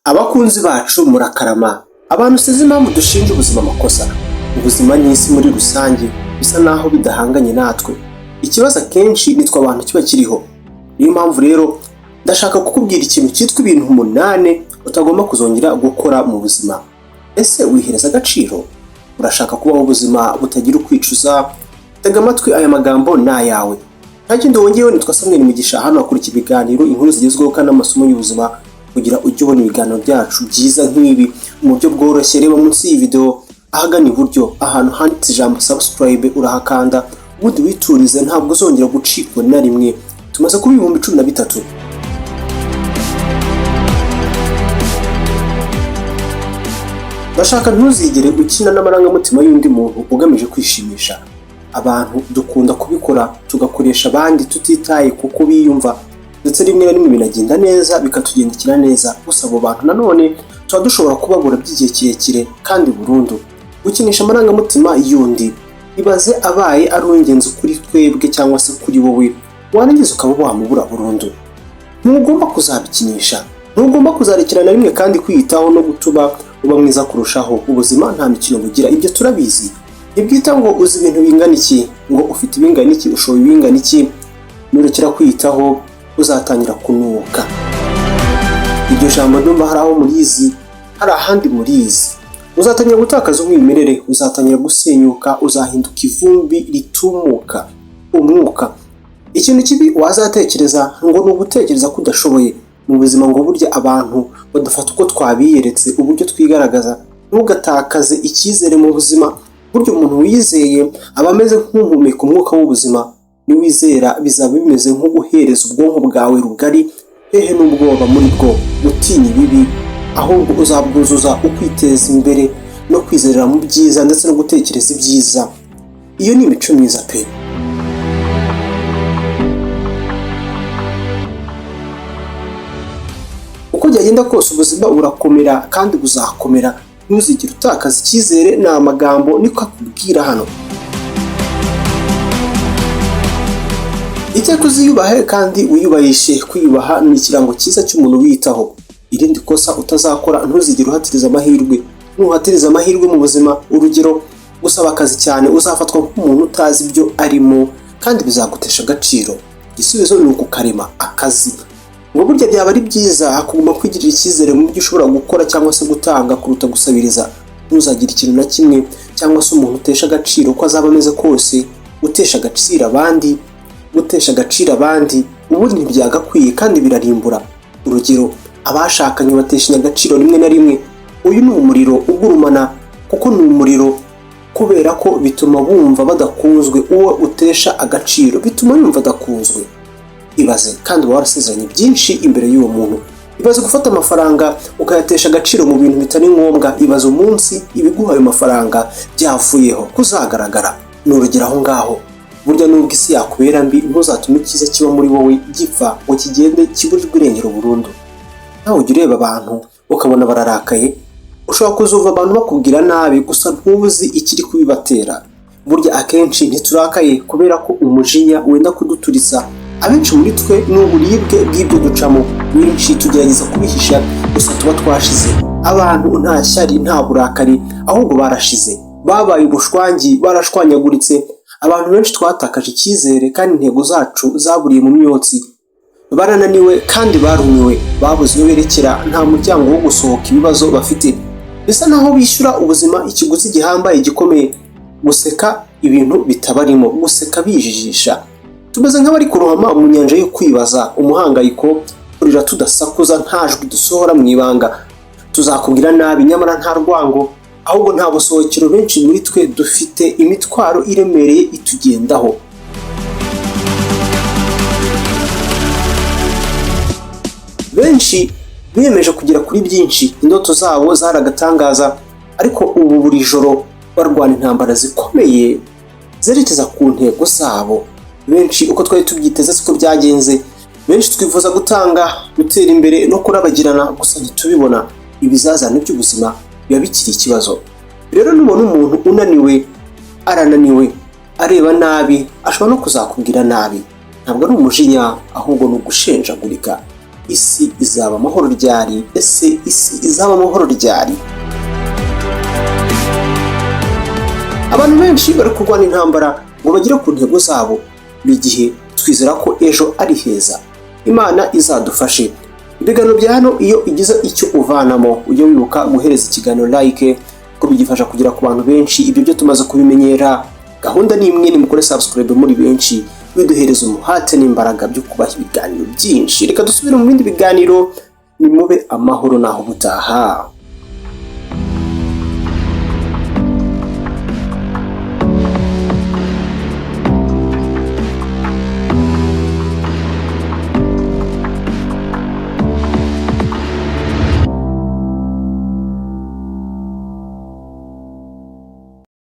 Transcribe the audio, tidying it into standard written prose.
Abakunzi bacu murakarama. Abantu sizi impamvu dushinja ubuzima amakosa. Ubuzima n'isi muri rusange bisa naho bidahanganye natwe. Ikibazo akenshi nitwe abantu kiba kiriho. Niyo mpamvu rero ndashaka kukubwira ikintu cyitwa ibintu 8 utagomba kuzongera gukora mu buzima. Ese wihereza agaciro? Urashaka kubaho ubuzima butagira ukwicuza? Tega amatwi, aya magambo ni ayawe. Nta kindi wongeyeho, nitwa Samuel Mugisha, hano hakurikira ibiganiro, inkuru zigezweho kandi n'amasomo y'ubuzima. Kugira ujye ubona ibiganiro byacu byiza nk'ibi mu buryo bworoshye, reba munsi y'iyi video ahagana iburyo ahantu handitse ijambo "subscribe", urahakanda ubundi witurize, ntabwo uzongera gucikwa na rimwe. Tumaze kuba 13,000. Ndashaka ntuzigere ukina n'amarangamutima y'undi muntu ugamije kwishimisha. Abantu dukunda kubikora, tugakoresha abandi tutitaye kuko biyumva, ndetse rimwe na rimwe binagenda neza, bikatugendekera neza. Gusa abo bantu nanone tuba dushobora kubabura by'igihe kirekire kandi burundu. Gukinisha amarangamutima y'undi, ibaze abaye ari uw'ingenzi kuri twebwe cyangwa se kuri wowe, warangiza ukaba wamubura burundu. Ntugomba kuzabikinisha, ntugomba kuzarekera na rimwe kandi kwiyitaho no gutuma uba mwiza kurushaho. Ubuzima nta mikino bugira, ibyo turabizi. Ntibwita ngo uzi ibintu bingana iki, ngo ufite ibingana iki, ushoboye ibingana iki. Nurekera kwiyitaho uzatangira kunuka. Iryo jambo ndumva hari aho murizi, hari ahandi murizi. Uzatangira gutakaza umwimerere, uzatangira gusenyuka, uzahinduka ivumbi ritumuka umwuka. Ikintu kibi wazatekereza ngo ni ugutekereza ko udashoboye mu buzima, ngo burya abantu badufata uko twabiyeretse, uburyo twigaragaza. Ntugatakaze icyizere mu buzima. Burya umuntu wizeye aba ameze nk'uhumeka umwuka w'ubuzima. Niwizera bizaba bimeze nko guhereza ubwonko bwawe rugari, hehe n'ubwoba muri bwo, gutinya ibibi, ahubwo uzabwuzuza ukwiteza imbere no kwizerera mu byiza ndetse no gutekereza ibyiza. Iyo ni imico myiza pe. Uko byagenda kose ubuzima burakomera kandi buzakomera. Ntuzigere utakaza icyizere, ni amagambo niko akubwira hano. Iteka uziyubahe kandi wiyubahishe. Kwiyubaha ni ikirango cyiza cy'umuntu wiyitaho. Irindi kosa utazakora, ntuzigere uhatiriza amahirwe. Nuhatiriza amahirwe mu buzima, urugero gusaba akazi cyane, uzafatwa nk'umuntu utazi ibyo arimo kandi bizagutesha agaciro. Igisubizo ni ukukarema akazi. Ngo burya byaba ari byiza kuguma kwigirira icyizere mu byo ushobora gukora cyangwa se gutanga kuruta gusabiriza. Ntuzagire ikintu na kimwe cyangwa se umuntu utesha agaciro uko azaba ameze kose. Gutesha agaciro abandi, gutesha agaciro abandi ubundi ntibyagakwiye kandi birarimbura. Urugero, abashakanye bateshanya agaciro rimwe na rimwe. Uyu ni umuriro ugurumana, kuko ni umuriro kubera ko bituma bumva badakunzwe. Uwo utesha agaciro bituma yumva adakunzwe. Ibaze kandi uba warasezeranye byinshi imbere y'uwo muntu. Ibaze gufata amafaranga ukayatesha agaciro mu bintu bitari ngombwa. Ibaze umunsi ibiguha ayo mafaranga byavuyeho kuzagaragara. Ni urugero aho ngaho. Burya nubwo isi yakubera mbi, ntuzatume icyiza kiba muri wowe gipfa ngo kigende kiburirwe irengero burundu. Nawe ujya ureba abantu ukabona bararakaye, ushobora kuzumva abantu bakubwira nabi, gusa ntuzi ikiri kubibatera. Burya akenshi ntiturakaye kubera ko umujinya wenda kuduturitsa. Abenshi muri twe ni uburibwe bw'ibyo ducamo. Benshi tugerageza kubihisha, gusa tuba twashize. Abantu nta shyari, nta burakari, ahubwo barashize, babaye ubushwangi, barashwanyaguritse. Abantu benshi twatakaje icyizere kandi intego zacu zaburiye mu myotsi. Barananiwe kandi barumiwe, babuze iyo berekera, nta muryango wo gusohoka ibibazo bafite. Bisa naho bishyura ubuzima ikiguzi gihambaye gikomeye. Guseka ibintu bitabarimo, guseka bijijisha. Tumeze nk'abari kurohama mu nyanja yo kwibaza, umuhangayiko, kurira tudasakuza, nta jwi dusohora mu ibanga. Tuzakubwira nabi nyamara nta rwango, ahubwo nta busohokero. Benshi muri twe dufite imitwaro iremereye itugendaho. Benshi biyemeje kugera kuri byinshi, indoto zabo zari agatangaza, ariko ubu buri joro barwana intambara zikomeye zerekeza ku ntego zabo. Benshi uko twari tubyiteze siko byagenze. Benshi twifuza gutanga, gutera imbere no kurabagirana, gusa ntitubibona. Ibizazane by'ubuzima biba bikiri ikibazo. Rero nubona umuntu unaniwe, arananiwe, areba nabi, ashobora no kuzakubwira nabi. Ntabwo ari umujinya, ahubwo ni ugushenjagurika. Isi izaba amahoro ryari? Ese isi izaba amahoro ryari? Abantu benshi bari kurwana intambara ngo bagere ku ntego zabo. Buri gihe twizera ko ejo ari heza. Imana izadufashe. Ibiganiro bya hano, iyo igize icyo uvanamo, ujye wibuka guhereza ikiganiro like, ko bigifasha kugera ku bantu benshi. Ibyo byo tumaze kubimenyera. Gahunda ni imwe, nimukore subscribe muri benshi, biduhereza umuhate n'imbaraga byo kubaha ibiganiro byinshi. Reka dusubire mu bindi biganiro. Nimube amahoro, naho ubutaha.